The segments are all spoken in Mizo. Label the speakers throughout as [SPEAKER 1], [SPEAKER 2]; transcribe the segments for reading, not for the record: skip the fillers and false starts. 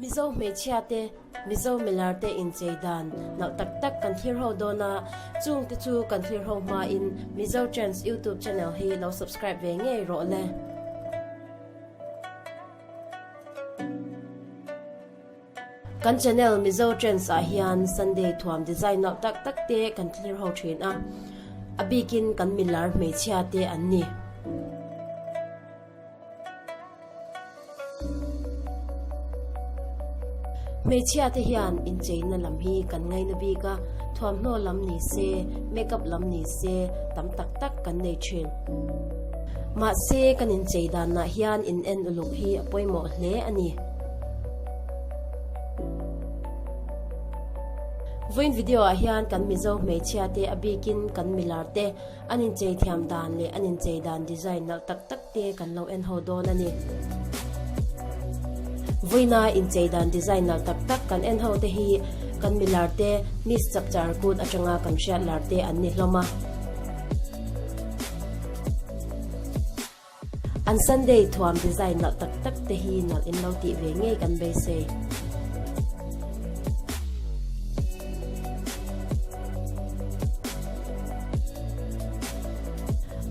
[SPEAKER 1] Mizo hmeichhia te, Mizo milar te inchei dan nalh tak tak kan thlir ho dawn a, chung te chu kan thlir ho hmain Mizo Trends YouTube channel hi lo subscribe ve ngei rawh le. Kan channel Mizo Trends ah hian Sunday thuam design nalh tak tak te kan thlir ho thin a, a bikin kan milar hmeichhia te an ni. Hmeichhia te hian incheina lam hi kan ngaina bik a, thuamhnaw lam ni se, makeup lam ni se tam tak tak kan nei thin. Mahse kan inchei danah hian in en uluk hi a pawimawh hle a ni. Vawiin video ah hian kan Mizo hmeichhia te a bikin kan milar te an inchei thiam dan leh an inchei dan design nalh tak tak te kan lo en ho dawn a ni. Vawiina inchei dan design nalh tak tak kan en ho te hi kan milar te Miss Chapchar kut atanga kan hriat lar te an ni hlawm a. An Sunday thuam design nalh tak tak te hi nalh in lo tih ve ngei kan beisei.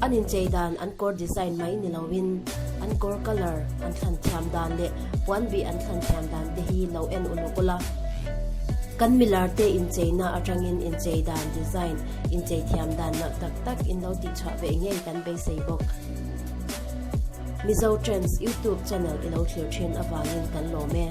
[SPEAKER 1] An inchei dan an kawr design mai ni loin an kawr colour an thlan thiam dan leh puan bih an thlan thiam dan te hi lo en uluk ula. Kan milar te incheina atangin inchei dan design inchei thiam dan nalh tak tak in lo tihchhuah ve ngei kan beisei bawk. Mizo Trends YouTube channel i lo thlir thin avangin kan lawm e.